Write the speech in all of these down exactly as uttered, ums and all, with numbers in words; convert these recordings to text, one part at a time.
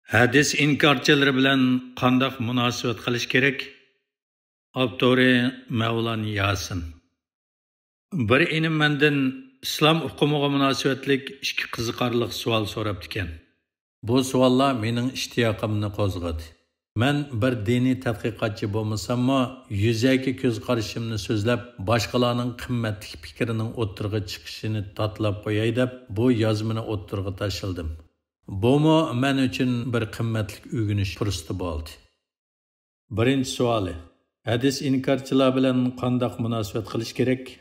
ھەدىس ئىنكارچىلىرى بىلەن قانداق مۇناسىۋەت قىلىش كېرەك؟ ئاپتورى مەۋلان ياسىن. بىر ئىنىم مەندىن ئىسلام ئۇقۇمىغا مۇناسىۋەتلىك ئىككى قىزىقارلىق سوئال سوراپتىكەن. بۇ سوئاللار مېنىڭ ئىشتىياقىمنى قوزغىدى. مەن بىر دىنىي تەتقىقاتچى بولمىساممۇ، يۈزەكى كۆز قارىشىمنى سۆزلەپ، باشقىلارنىڭ قىممەتلىك پىكرىنىڭ ئوتتۇرىغا چىقىشىنى تاتىلاپ قوياي دەپ، بۇ يازمىنى ئوتتۇرىغا تاشلىدىم. بۇمۇ مەن ئۈچۈن بىر قىممەتلىك ئۆگىنىش پۇرسىتى بولدى. بىرىنچى سوئالى، ھەدىس ئىنكارچىلار بىلەن قانداق مۇناسىۋەت قىلىش كېرەك؟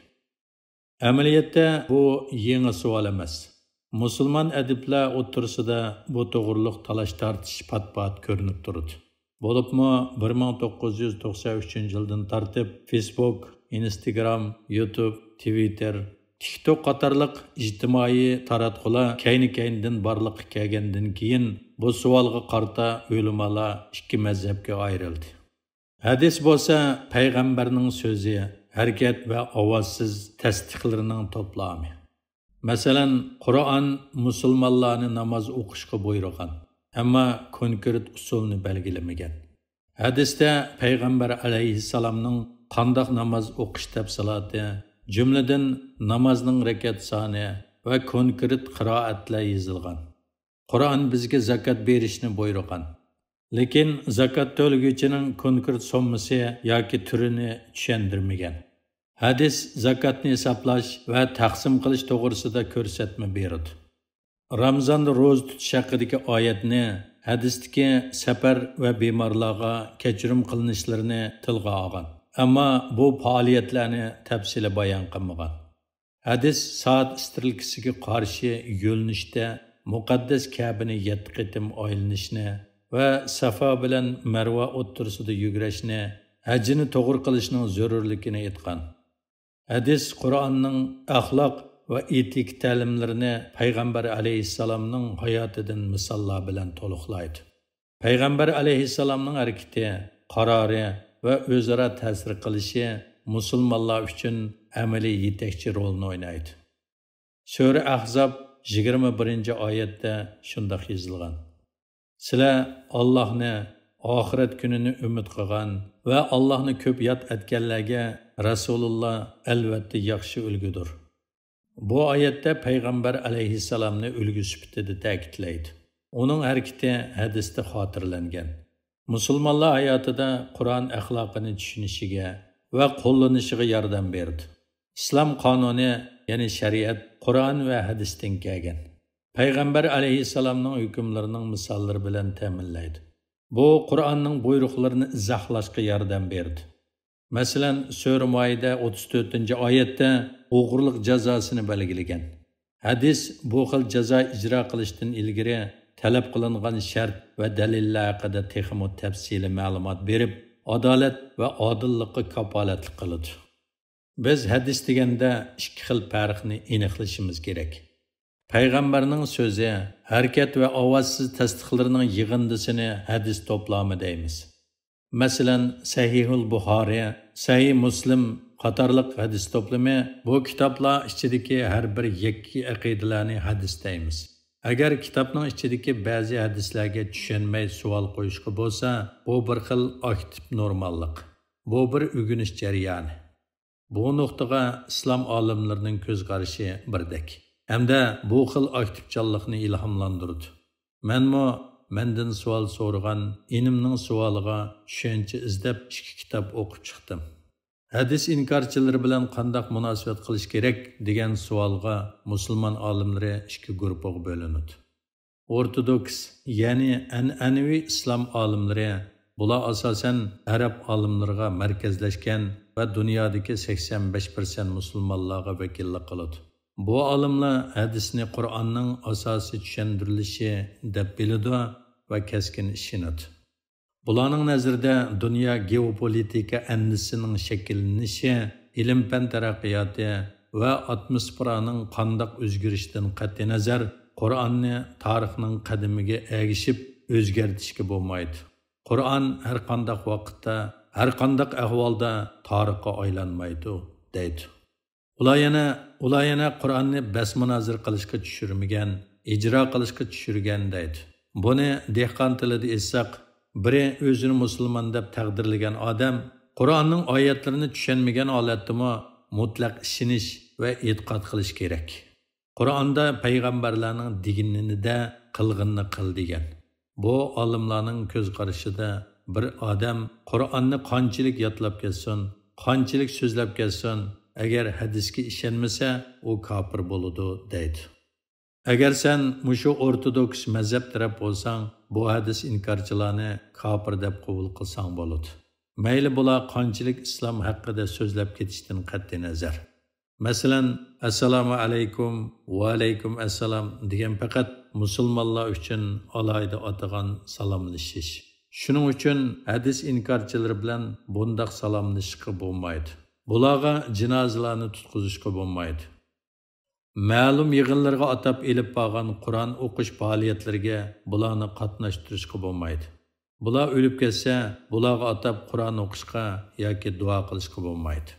ئەمەلىيەتتە بۇ يېڭى سوئال ئەمەس. مۇسۇلمان ئەدىبلەر ئوتتۇرىسىدا بۇ توغرۇلۇق تالاش-تارتىش پات-پات كۆرۈنۈپ تۇرىدۇ. بولۇپمۇ بىر مىڭ توققۇز يۈز توقسان ئۈچىنچى يىلدىن تارتىپ فېيسبۇك، ئىنستاگرام، يۇتۇب، تىۋىتتېر، تىكتوك قاتارلىق ئىجتىمائىي تاراتقۇلار كەينى-كەينىدىن بارلىققا كەلگەندىن كېيىن، بۇ سوئالغا قارىتا ئۆلىمالار ئىككى مەزھەپكە ئايرىلدى. ھەدىس بولسا پەيغەمبەرنىڭ سۆزى، ھەرىكەت ۋە ئاۋازسىز تەستىقلىرىنىڭ توپلامى. مەسىلەن، قۇرئان مۇسۇلمانلارنى ناماز ئوقۇشقا بۇيرۇغان، ئەمما كونكرېت ئۇسۇلنى بەلگىلىمىگەن. ھەدىستە پەيغەمبەر ئەلەيھىسسالامنىڭ قانداق ناماز ئوقۇش تەپسىلاتى، جۈملىدىن نامازنىڭ رەكەت سانى ۋە كونكرېت قىرائەتلەر يېزىلغان. قۇرئان بىزگە زاكات بېرىشنى بۇيرۇغان. لېكىن زاكات تۆلىگۈچىنىڭ كونكرېت سوممىسى ياكى تۈرىنى چۈشەندۈرمىگەن. ھەدىس زاكاتنى ھېسابلاش ۋە تەقسىم قىلىش توغرىسىدا كۆرسەتمە بېرىدۇ. رامىزاندا روزا تۇتۇش ھەققىدىكى ئايەتنى ھەدىستىكى سەپەر ۋە بىمارلارغا كەچۈرۈم قىلىنىشلىرىنى تىلغا ئالغان، ئەمما بۇ پائالىيەتلەرنى تەپسىلىي بايان قىلمىغان. ھەدىس سائەت ئىسترېلكىسىگە قارشى يۆنىلىشتە مۇقەددەس كەبىنى يەتتە قېتىم ئايلىنىشنى ۋە سافا بىلەن مەرۋا ئوتتۇرىسىدا يۈگۈرۈشنى، ھەجنى توغرا قىلىشنىڭ زۆرۈرلۈكىنى ئېيتقان. ھەدىس قۇرئاننىڭ ئەخلاق ۋە ئېتىكا تەلىملىرىنى پەيغەمبەر ئەلەيھىسسالامنىڭ ھاياتىدىن مىساللار بىلەن تولۇقلايدۇ. پەيغەمبەر ئەلەيھىسسالامنىڭ ھەرىكىتى، قارارى ۋە ئۆزئارا تەسىر قىلىشى مۇسۇلمانلار ئۈچۈن ئەمەلىي يېتەكچى رولىنى ئوينايدۇ. سۈرە ئەھزاب يىگىرمە بىرىنچى ئايەتتە شۇنداق يېزىلغان: سىلەر ئاللاھنى، ئاخىرەت كۈنىنى ئۈمىد قىلغان ۋە ئاللاھنى كۆپ ياد ئەتكەنلەرگە رەسۇلۇللا ئەلۋەتتە ياخشى ئۈلگىدۇر. بۇ ئايەتتە پەيغەمبەر ئەلەيھىسسالامنى ئۈلگە سۈپىتىدە تەكىتلەيدۇ. ئۇنىڭ ھەرىكىتى ھەدىستە خاتىرىلەنگەن. مۇسۇلمانلار ھاياتىدا قۇرئان ئەخلاقىنى چۈشىنىشىگە ۋە قوللىنىشىغا ياردەم بېرىدۇ. ئىسلام قانۇنى، يەنى شەرىئەت، قۇرئان ۋە ھەدىستىن كەلگەن. پەيغەمبەر ئەلەيھىسسالامنىڭ ھۆكۈملىرىنىڭ مىساللىرى بىلەن تەمىنلەيدۇ. بۇ قۇرئاننىڭ بۇيرۇقلىرىنى ئىزاھلاشقا ياردەم بېرىدۇ. مەسىلەن، سۈرە مائىدە ئوتتۇز تۆتىنچى ئايەتتە ئوغرىلىق جازاسىنى بەلگىلىگەن. ھەدىس بۇ خىل جازا ئىجرا قىلىشتىن ئىلگىرى تەلەپ قىلىنغان شەرت ۋە دەلىللەر ھەققىدە تېخىمۇ تەپسىلىي مەلۇمات بېرىپ، ئادالەت ۋە ئادىللىققا كاپالەتلىك قىلىدۇ. بىز ھەدىس دېگەندە ئىككى خىل پەرقنى ئېنىقلىشىمىز كېرەك. پەيغەمبەرنىڭ سۆزى، ھەرىكەت ۋە ئاۋازسىز تەستىقلىرىنىڭ يىغىندىسىنى ھەدىس توپلامى دەيمىز. مەسىلەن، سەھىھۇل بۇخارى، سەھىھ مۇسلىم قاتارلىق ھەدىس توپلىمى بۇ كىتابلار ئىچىدىكى ھەر بىر يەككە ئەقىدىلەرنى ھەدىس دەيمىز. ئەگەر كىتابنىڭ ئىچىدىكى بەزى ھەدىسلەرگە چۈشەنمەي سوئال قويۇشقا بولسا، بۇ بىر خىل ئاكتىپ نورماللىق. بۇ بىر ئۆگىنىش جەريانى. بۇ نۇقتىغا ئىسلام ئالىملىرىنىڭ كۆز قارىشى بىردەك ھەمدە بۇ خىل ئاكتىپچانلىقنى ئىلھاملاندۇرىدۇ. مەنمۇ مەندىن سوئال سورىغان ئىنىمنىڭ سوئالىغا چۈشەنچە ئىزدەپ ئىككى كىتاب ئوقۇپ چىقتىم. ھەدىس ئىنكارچىلىرى بىلەن قانداق مۇناسىۋەت قىلىش كېرەك دېگەن سوئالغا مۇسۇلمان ئالىملىرى ئىككى گۇرۇپپىغا بۆلۈنىدۇ. ئورتودوكس، يەنى ئەنئەنىۋى ئىسلام ئالىملىرى، بۇلار ئاساسەن ئەرەب ئالىملىرىغا مەركەزلەشكەن ۋە دۇنيادىكى سەكسەن بەش پىرسەنت مۇسۇلمانلارغا ۋەكىللىك قىلىدۇ. بۇ ئالىملار ھەدىسنى قۇرئاننىڭ ئاساسىي چۈشەندۈرۈلۈشى دەپ بىلىدۇ ۋە كەسكىن ئىشىنىدۇ. بۇلارنىڭ نەزىرىدە دۇنيا گېئوپولىتىكا ئەندىزىسىنىڭ شەكىللىنىشى، ئىلىم-پەن تەرەققىياتى ۋە ئاتموسفېرانىڭ قانداق ئۆزگىرىشىدىن قەتئىينەزەر، قۇرئاننى تارىخنىڭ قەدىمىگە ئەگىشىپ ئۆزگەرتىشكە بولمايدۇ. قۇرئان ھەرقانداق ۋاقىتتا، ھەرقانداق ئەھۋالدا تارىخقا ئايلانمايدۇ، دەيدۇ. ئۇلار يەنە، ئۇلار يەنە قۇرئاننى بەس مۇنازىرە قىلىشقا چۈشۈرمىگەن، ئىجرا قىلىشقا چۈشۈرگەن دەيدۇ. بۇنى دېھقان تىلىدا ئېيتساق، بىرى ئۆزىنى مۇسۇلمان دەپ تەقدىرلىگەن ئادەم قۇرئاننىڭ ئايەتلىرىنى چۈشەنمىگەن ھالەتتىمۇ مۇتلەق ئىشىنىش ۋە ئېتىقاد قىلىش كېرەك. قۇرئاندا پەيغەمبەرلەرنىڭ دېگىنىنى دە، قىلغىنىنى قىل دېگەن. بۇ ئالىملارنىڭ كۆز قارىشىدا بىر ئادەم قۇرئاننى قانچىلىك يادلاپ كەتسۇن، قانچىلىك سۆزلەپ كەتسۇن، ئەگەر ھەدىسكە ئىشەنمىسە، ئۇ كاپىر بولىدۇ، دەيدۇ. ئەگەر سەن مۇشۇ ئورتودوكس مەزھەپ تەرەپ بولساڭ، بۇ ھەدىس ئىنكارچىلارنى كاپىر دەپ قوبۇل قىلساڭ بولىدۇ. مەيلى بۇلار قانچىلىك ئىسلام ھەققىدە سۆزلەپ كېتىشتىن قەتئىينەزەر. مەسىلەن، «ئەسسالامۇ ئەلەيكۇم»، «ۋەئەلەيكۇم ئەسسالام» دېگەن پەقەت مۇسۇلمانلار ئۈچۈن ئالاھىدە ئاتىغان سالاملىشىش. شۇنىڭ ئۈچۈن ھەدىس ئىنكارچىلىرى بىلەن بۇنداق سالاملىشىشقا بولمايدۇ. بۇلارغا جىنازىلارنى تۇتقۇزۇشقا بولمايدۇ. مەلۇم يىغىنلىرىغا ئاتاپ ئېلىپ بارغان قۇرئان ئوقۇش پائالىيەتلىرىگە بۇلارنى قاتناشتۇرۇشقا بولمايدۇ. بۇلار ئۆلۈپ كەتسە، بۇلارغا ئاتاپ قۇرئان ئوقۇشقا ياكى دۇئا قىلىشقا بولمايدۇ.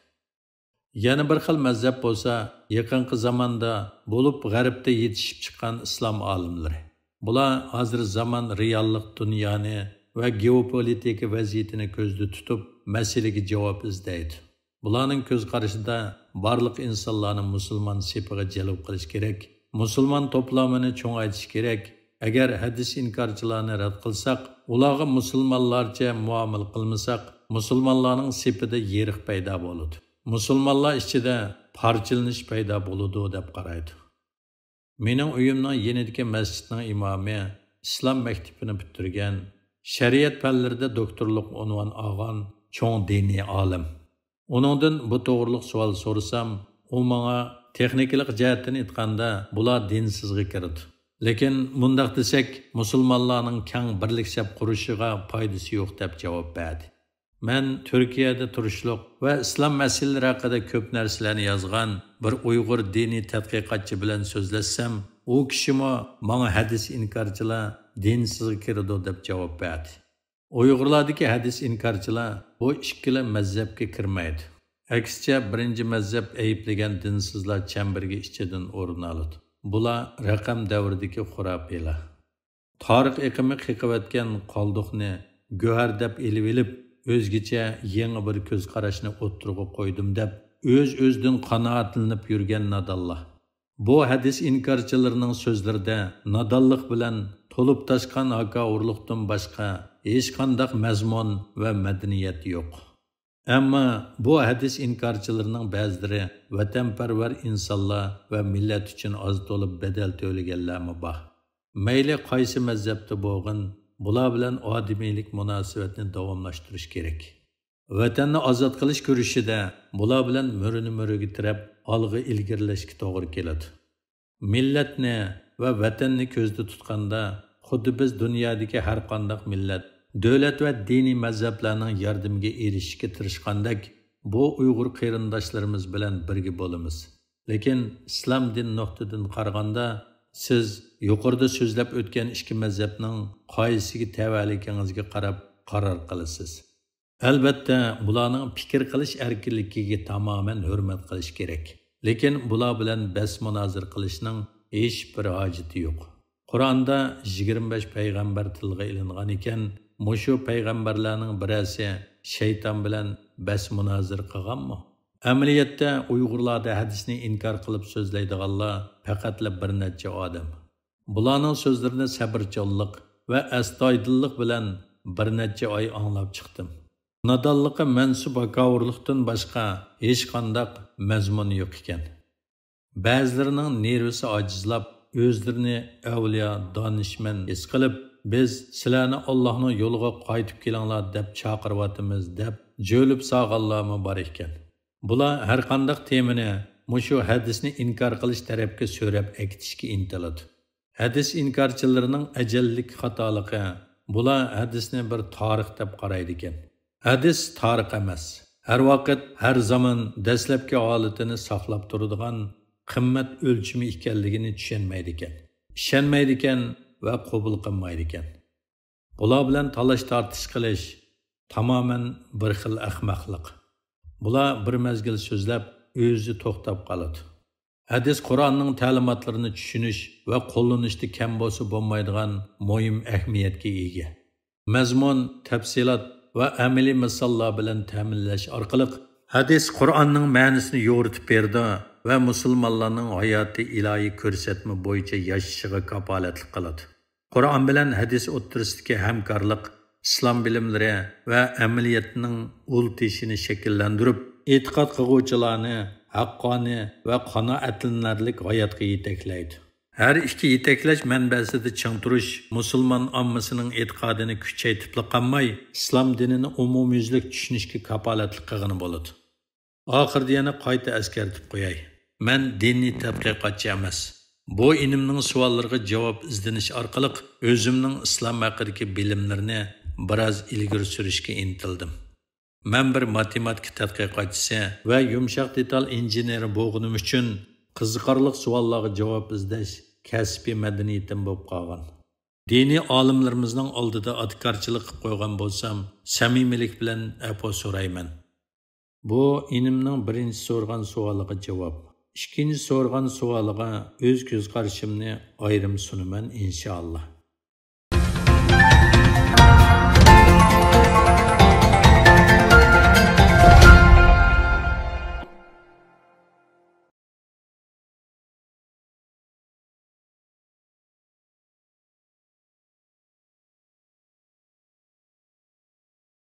يەنە بىر خىل مەزھەپ بولسا، يېقىنقى زاماندا بولۇپ غەربتە يېتىشىپ چىققان ئىسلام ئالىملىرى. بۇلار ھازىر زامان رېئاللىق دۇنيانى ۋە گېئوپولىتىكا ۋەزىيىتىنى كۆزدە تۇتۇپ، مەسىلىگە جاۋاب ئىزدەيدۇ. بۇلارنىڭ كۆز قارىشىدا بارلىق ئىنسانلارنى مۇسۇلمان سېپىغا جەلپ قىلىش كېرەك، مۇسۇلمان توپلىمىنى چوڭايتىش كېرەك. ئەگەر ھەدىس ئىنكارچىلارنى رەت قىلساق، ئۇلارغا مۇسۇلمانلارچە مۇئامىلە قىلمىساق، مۇسۇلمانلارنىڭ سېپىدە يېرىق پەيدا بولىدۇ. مۇسۇلمانلار ئىچىدە پارچىلىنىش پەيدا بولىدۇ، دەپ قارايدۇ. مېنىڭ ئۆيۈمنىڭ يېنىدىكى مەسچىتنىڭ ئىمامى، ئىسلام مەكتىپىنى پۈتتۈرگەن، شەرىئەت پەنلىرىدە دوكتورلۇق ئۇنۋان ئالغان چوڭ دىنىي ئالىم. ئۇنىڭدىن بۇ توغرىلىق سوئال سورىسام، ئۇ ماڭا تېخنىكىلىق جەھەتتىن ئېيتقاندا، بۇلار دىنسىزغا كىرىدۇ. لېكىن مۇنداق دېسەك، مۇسۇلمانلارنىڭ كەڭ بىرلىك سەپ قۇرۇشىغا پايدىسى يوق، دەپ جاۋاب بەردى. مەن تۈركىيەدە تۇرۇشلۇق ۋە ئىسلام مەسىلىلىرى ھەققىدە كۆپ نەرسىلەرنى يازغان بىر ئۇيغۇر دىنىي تەتقىقاتچى بىلەن سۆزلەشسەم، ئۇ كىشىمۇ ماڭا ھەدىس ئىنكارچىلار دىنسىزغا كىرىدۇ دەپ جاۋاب بەردى. ئۇيغۇرلاردىكى ھەدىس ئىنكارچىلار بۇ ئىككىلا مەزھەپكە كىرمەيدۇ. ئەكسىچە، بىرىنچى مەزھەپ ئەيىبلىگەن دىنسىزلار چەمبىرىكى ئىچىدىن ئورۇن ئالىدۇ. بۇلار رەقەم دەۋرىدىكى خۇراپىيلار. تارىخ ئېقىمى قېقىۋەتكەن قالدۇقنى گۆھەر دەپ ئېلىۋېلىپ، ئۆزگىچە يېڭى بىر كۆز قاراشنى ئوتتۇرىغا قويدۇم دەپ، ئۆز-ئۆزىدىن قانائەتلىنىپ يۈرگەن نادانلار. بۇ ھەدىس ئىنكارچىلىرىنىڭ سۆزلىرىدە نادانلىق بىلەن تولۇپ تاشقان ھاكاۋۇرلۇقتىن باشقا ھېچقانداق مەزمۇن ۋە مەدەنىيەت يوق. ئەمما بۇ ھەدىس ئىنكارچىلىرىنىڭ بەزىلىرى ۋەتەنپەرۋەر ئىنسانلار ۋە مىللەت ئۈچۈن ئاز-تولا بەدەل تۆلىگەنلەرمۇ بار. مەيلى قايسى مەزھەپتە بولغىن، بۇلار بىلەن ئادىمىيلىك مۇناسىۋەتنى داۋاملاشتۇرۇش كېرەك. ۋەتەننى ئازاد قىلىش كۈرىشىدە بۇلار بىلەن مۈرىنى مۈرىگە تىرەپ، ئالغا ئىلگىرىلەشكە توغرا كېلىدۇ. مىللەتنى ۋە ۋەتەننى كۆزدە تۇتقاندا، خۇددى بىز دۇنيادىكى ھەرقانداق مىللەت، دۆلەت ۋە دىنىي مەزھەپلەرنىڭ ياردىمىگە ئېرىشىشكە تىرىشقاندەك، بۇ ئۇيغۇر قېرىنداشلىرىمىز بىلەن بىرگە بولىمىز. لېكىن ئىسلام دىن نۇقتىدىن قارىغاندا، سىز يۇقىرىدا سۆزلەپ ئۆتكەن ئىككى مەزھەپنىڭ قايسىسىگە تەۋەلىكىڭىزگە قاراپ قارار قىلىسىز. ئەلۋەتتە، بۇلارنىڭ پىكىر قىلىش ئەركىنلىكىگە تامامەن ھۆرمەت قىلىش كېرەك. لېكىن بۇلار بىلەن بەس-مۇنازىرە قىلىشنىڭ ھېچبىر ھاجىتى يوق. قۇرئاندا يىگىرمە بەش پەيغەمبەر تىلغا ئېلىنغان ئىكەن، مۇشۇ پەيغەمبەرلەرنىڭ بىرەرسى شەيتان بىلەن بەس-مۇنازىرە قىلغانمۇ؟ ئەمەلىيەتتە، ئۇيغۇرلاردا ھەدىسنى ئىنكار قىلىپ سۆزلەيدىغانلار پەقەتلا بىر نەچچە ئادەم. بۇلارنىڭ سۆزلىرىنى سەۋرچانلىق ۋە ئەستايىدىللىق بىلەن بىر نەچچە ئاي ئاڭلاپ چىقتىم. نادانلىققا مەنسۇپ ھاكاۋۇرلۇقتىن باشقا ھېچقانداق مەزمۇن يوق ئىكەن. بەزىلىرىنىڭ نېرۋىسى ئاجىزلاپ، ئۆزلىرىنى ئەۋلىيا، دانىشمەن ھېس قىلىپ، «بىز سىلەرنى ئاللاھنىڭ يولىغا قايتىپ كېلىڭلار دەپ چاقىرىۋاتىمىز» دەپ جۆلۈپ سالغانلارمۇ بار ئىكەن. بۇلار ھەرقانداق تېمىنى مۇشۇ ھەدىسنى ئىنكار قىلىش تەرەپكە سۆرەپ ئەكېتىشكە ئىنتىلىدۇ. ھەدىس ئىنكارچىلىرىنىڭ ئەجەللىك خاتالىقى، بۇلار ھەدىسنى بىر تارىخ دەپ قارايدىكەن. ھەدىس تارىخ ئەمەس، ھەر ۋاقىت، ھەر زامان دەسلەپكى ھالىتىنى ساقلاپ تۇرىدىغان قىممەت ئۆلچىمى ئىكەنلىكىنى چۈشەنمەيدىكەن، ئىشەنمەيدىكەن ۋە قوبۇل قىلمايدىكەن. بۇلار بىلەن تالاش-تارتىش قىلىش تامامەن بىر خىل ئەخمەقلىق. بۇلار بىر مەزگىل سۆزلەپ، ئۆزى توختاپ قالىدۇ. ھەدىس قۇرئاننىڭ تەلىماتلىرىنى چۈشىنىش ۋە قوللىنىشتا كەم بولسا بولمايدىغان مۇھىم ئەھمىيەتكە ئىگە. مەزمۇن، تەپسىلات ۋە ئەمەلىي مىساللار بىلەن تەمىنلەش ئارقىلىق، ھەدىس قۇرئاننىڭ مەنىسىنى يورۇتۇپ بېرىدۇ ۋە مۇسۇلمانلارنىڭ ھاياتىي ئىلاھىي كۆرسەتمە بويىچە ياشىشىغا كاپالەتلىك قىلىدۇ. قۇرئان بىلەن ھەدىس ئوتتۇرىسىدىكى ھەمكارلىق ئىسلام بىلىملىرى ۋە ئەمەلىيەتنىڭ ئۇل تېشىنى شەكىللەندۈرۈپ، ئېتىقاد قىلغۇچىلارنى ھەققانىي ۋە قانائەتلىنەرلىك ھاياتقا يېتەكلەيدۇ. ھەر ئىككى يېتەكلەش مەنبەسىدە چىڭ تۇرۇش مۇسۇلمان ئاممىسىنىڭ ئېتىقادىنى كۈچەيتىپلا قالماي، ئىسلام دىنىنى ئومۇميۈزلۈك چۈشىنىشكە كاپالەتلىك قىلغىنى بولىدۇ. ئاخىرىدا يەنە قايتا ئەسكەرتىپ قوياي. مەن دىنىي تەتقىقاتچى ئەمەس. بۇ ئىنىمنىڭ سوئاللىرىغا جاۋاب ئىزدىنىش ئارقىلىق ئۆزۈمنىڭ ئىسلام ھەققىدىكى بىلىملىرىنى بىراز ئىلگىرى سۈرۈشكە ئىنتىلدىم. مەن بىر ماتېماتىكا تەتقىقاتچىسى ۋە يۇمشاق دېتال ئىنژېنېرى بولغىنىم ئۈچۈن قىزىقارلىق سوئاللارغا جاۋاب ئىزدەش كەسپىي مەدەنىيىتىم بولۇپ قالغان. دىنىي ئالىملىرىمىزنىڭ ئالدىدا ئاتىكارچىلىق قىلىپ قويغان بولسام، سەمىمىيلىك بىلەن ئەپۇ سورايمەن. بۇ ئىنىمنىڭ بىرىنچى سورىغان سوئالىغا جاۋاب. ئىككىنچى سورىغان سوئالىغا ئۆز كۆز قارىشىمنى ئايرىم سۇنىمەن، ئىنشائاللا.